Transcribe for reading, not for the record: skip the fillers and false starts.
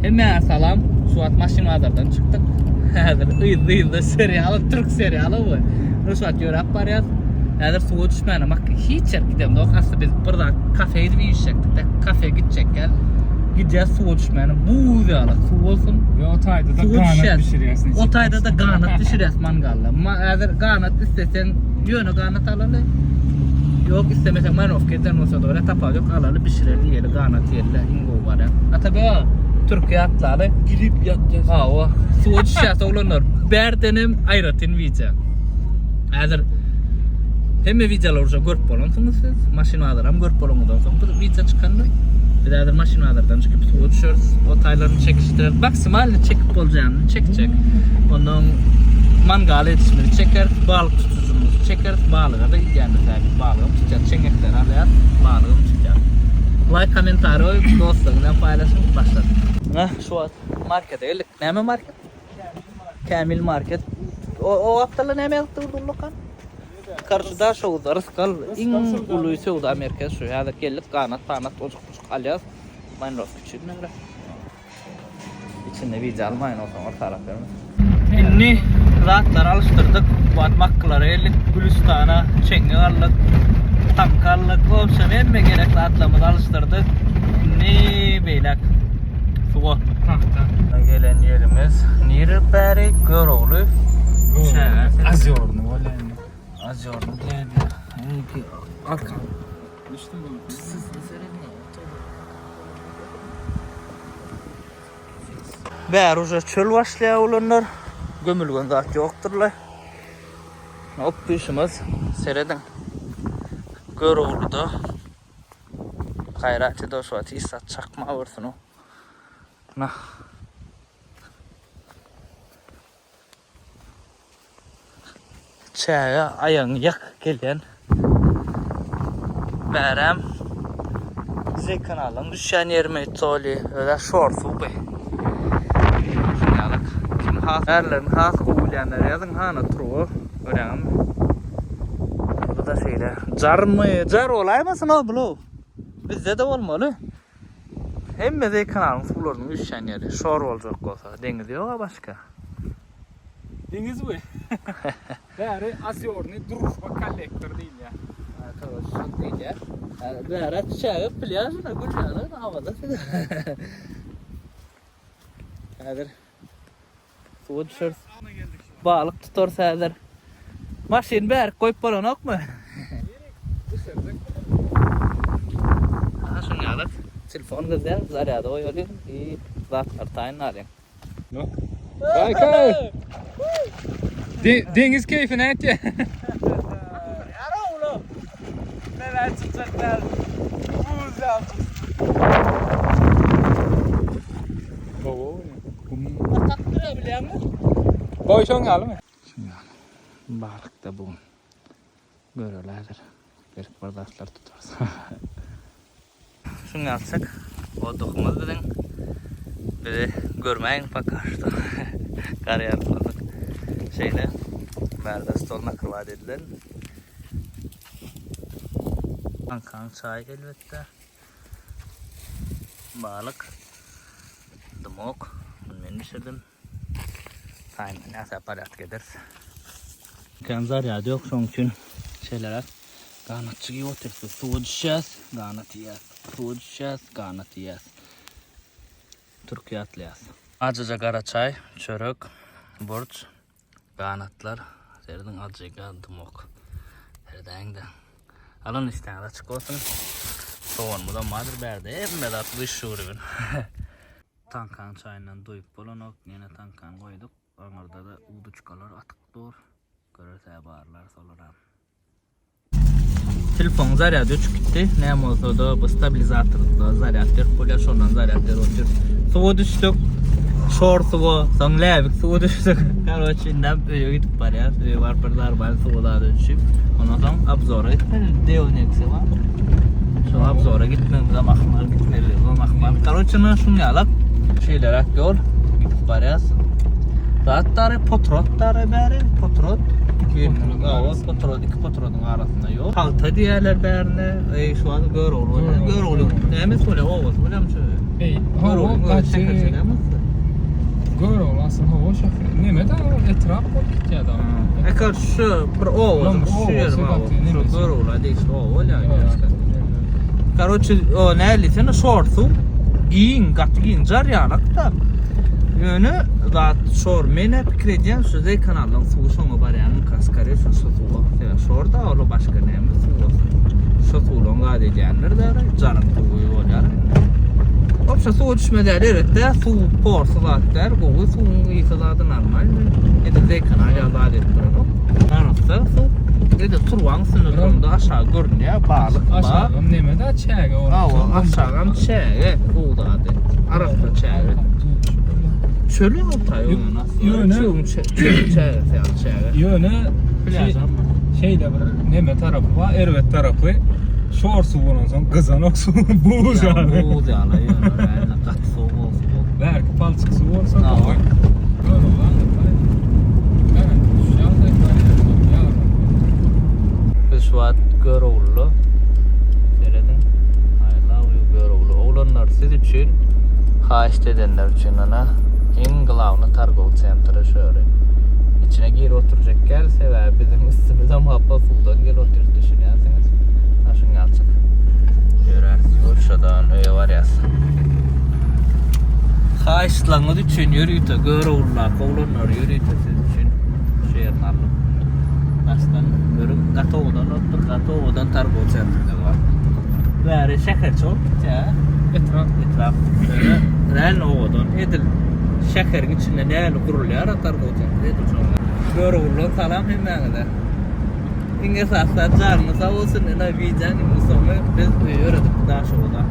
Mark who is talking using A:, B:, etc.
A: Hemmäňe salam. Şu wagt maşyn bazardan çykdyk. Häzir yzly yzly serialy, türk serialy bu. Şu wagt ýöräp barýas. Häzir suwa düşmäne mak hiç ýer gidemzok. Asly biz bir zat kafe gidip iýişjekdik de kafe gitjek gel. Gidýäs suwa düşmäne. Buz ýaly suw bolsun.
B: Ve o taýda da
A: Suwa
B: ganat
A: düşýäs.
B: bişirýäs.
A: O taýda da ganat bişirýäs mangalda. Ma häzir ganat isleseň ýöne ganat alaly. Ýok islemeseň manowka eden bolsa da tapawut ýok alaly bişireli iýeli ganat iýeli iň gowy barýar. Atabeg aga türkiýe atlaly.
B: Girip ýatýas.
A: Hawa suwa düşýäs oglanlar. Bärdenem aýratyn wideo. Häzir hemme wideolary uje görüp bolansyňyz siz. Maşyn bazaram görüp bolanyňyzdan soň bu wideo çykandyr. Biz häzir maşyn bazardan çykyp suwa düşeris. O taýlaryny çekişdireris. Maksimalny çekip boljagyny çekjek. Ondan mangal edişimizi çekeris. Balyk tutujymyzy çekeris. Balyga da gidýändir häzir. Balygam tutýas. Çeňňekleri alýas. Balygam tutýas. Laýk, kommentariý goýup, dostlaryň bilen paýlaşyň. Başladyk. Hä, şu wagt markete geldik. Näme market? Kämil market. O, o gapdalda näme ýazypdyr ullakan? Karşyda şowda Rysgal iň uly söwda merkezi şu. Häzir geldik ganat panat ojuk bujuk alýas. Maýnrosk üçin näme? İçinde wideo almaýyn olsaňyz sarap bermez. Indi zatlary alyşdyrdyk. Wagt makkylara geldik. Gülüstana çeňňek aldyk. Tank aldyk. Wobşem hemme gerek zatlarymyzy alyşdyrdyk. Indi beýläk suwa.
B: Pagta.
A: Gelen ýerimiz nire bäri? Görogly. Çäge.
B: Azýorny bolýar indi.
A: Azýorny diýýär. Arka. Bäri uje çöl başlaýar oglanlar. Gömülgen zat ýokdurlar. Hop duşumyz serediň. Göroglyda gaýrat ede şu wagt hiç zat çakma görsün. Nah. Çäge aýagyňy ýakyp gelýän. Bärem Zeý kanalyň düşýän ýerimi toli özä şor suw bu. Şunýalyk. Kim has ärlerini has gowy bilýänler ýazyň hana turba görýäňizmi? Bu-da şeýle. Jarmy? Jar bolaýmasyn o bulu? Bizde-de bolmaly. Hemme zeý kanalyň suwlarynyň düşýän ýeri. Şor boljak bolsa. Deňiz ýog-a başga.
B: Deňiz bu. Bäri Azýorny Družba kollektor diýilýär.
A: Karoç şol diýilýär. Bäri çägek plýažyna gül ýaly havada. Häzir suwa düşeris. Balyk tutarys häzir. Maşyny bärik goýup bolanokmy? Aha şuny ýaly. Telefon gyzýar, zarýada goýalyň i zatlar taýynlalyň.
B: Kaykay. De deniz keyfi ne etdi?
A: Yara oğlum. Neler çıkacaklar. Buz yaptık. Takdyra bilýärmi?
B: Boy şoň ýalymy?
A: Balyk da bu. Görelädir. Berk bir zatlar tutarys. Şuny alsak, oduhumyz biziň. Bizi görmäýiň пока что. Gar ýaryp bolsak. Şeýle bärde stol nakrywać edilen. Ankaň çaý elbetde. Balyk. Dymok. Bunu men bişirdim. Taýynda näse porýadka ederis. Kän zarýady ýok, şonuň üçin şeýleräk ganatçy giýip otyrys biz. Suwa düşýäs, ganat iýýäs. Suwa düşýäs, ganat iýýäs. Türkiýä atlaýas. Ajyja gara çaý, çörek, burç, ganatlar. Serediň ajyga dymok. Seredäýiň-de. Alan işdäňiz açyk bolsun. Soganymyzam bardyr bärde. Hemme zat wyşşy uruwin. Taňkaň çaýyndan doýup bolanok. Ýene taňkany goýduk. Aňyrda-da uduçkalar atyk dur. Görerse barlarys olaram. Telefonyň zarýady öçüp gitdi. Näme bolsa-da bu stabilizatorda zarýad berip bolýar. Şondan zarýad berip otyr. Suwa düşdük. Şor suwa, soň läbik suwa düşdük. Karoçi indem öýe gidip barýas. Öýe baryp bir zarban suwa zada düşüp, ondan soň obzora gitmeli. Deo Nexia bar. Şo obzora gitmegimizem ahmal, gitmeliligimizem ahmal. Karoçi ine şuň ýalak. Şeýleräk ýol gidip barýas. Zat dary, potrat dary bäri, potrat. Iki, potrat, iki potradyň arasynda ýol. Pagta diýýärler bärine. Eý, şu wagt Görogly bolýar. Görogly nämesi bolýar, obasy bolýarmy şu?
B: Ey, hawa, gaty. Görogly aslynda hawa şäher. Neme da etrap bolup gitýär da.
A: Ekar şu bir oba, şu ýer bar. Şu Görogla degişli oba bolýar. Karoçe, o näli sen şor suw giň, gaty giň jar ýalak da. Ýöne zat şor men pikir edýän şu zeý kanalyň suwy şoňa barýan kaskare şu suwa. Sebäbi şor da ol başga näme suw bolsun. Şu suwlaň zat edýänler de jaryň suwy bolýar. Obşa suwa düşme däl eretde suw porsy zat däl gowy suwuň ysy zady normal. Edil zeý kanal ýaly zat edip duranok. Arassa suw. Edil turbaň üstünde duranda aşagy görünýär balyk bar.
B: Aşagam neme da çäge ol.
A: Hawa aşagam çäge gowy zady. Arassa çäge. Çöle bolsa ýöne.
B: Ýöne
A: çölüň çägesi ýaly çäge.
B: Ýöne şeýle bir neme tarapy bar, erbet tarapy. Şor suw bolansoň gyzanok suw buz ýaly.
A: Buz ýaly ýöne gaty sowuk bolsa.
B: Belki palçyk suw bolsa.
A: Hawa. Biz şu wagt Görogluda. Serediň. I love you Görogly. Oglanlar siz üçin haýyşt edenler üçin ana iň glawny targowy sentri şu ýeri. Içine girip oturjak gel sebäbi biziň üstümizem hapa suwdan gelip otyrys düşünýänsiňiz. Daşyň ýalçyk. Ýöräris ýuwaşjadan öýe barýas. Haýyştlaryňyz üçin ýörite Görogludaky oglanlar ýörite siz üçin şu ýerini aldym. Daşdan görüň gaty owadan bolupdyr gaty owadan targowy sentrler bar. Bäri şäherçe bolup gitýär.
B: Etrap.
A: Etrap. Ýöne real owadan edil şäheriň içinde näli gurulýar targowy sentr edil şoňa. Görogludan salam hemmäňize. Iň esasy zat janyňyz sag bolsun ine wideoň indi soňy biz öýe ýöredik Daşoguza.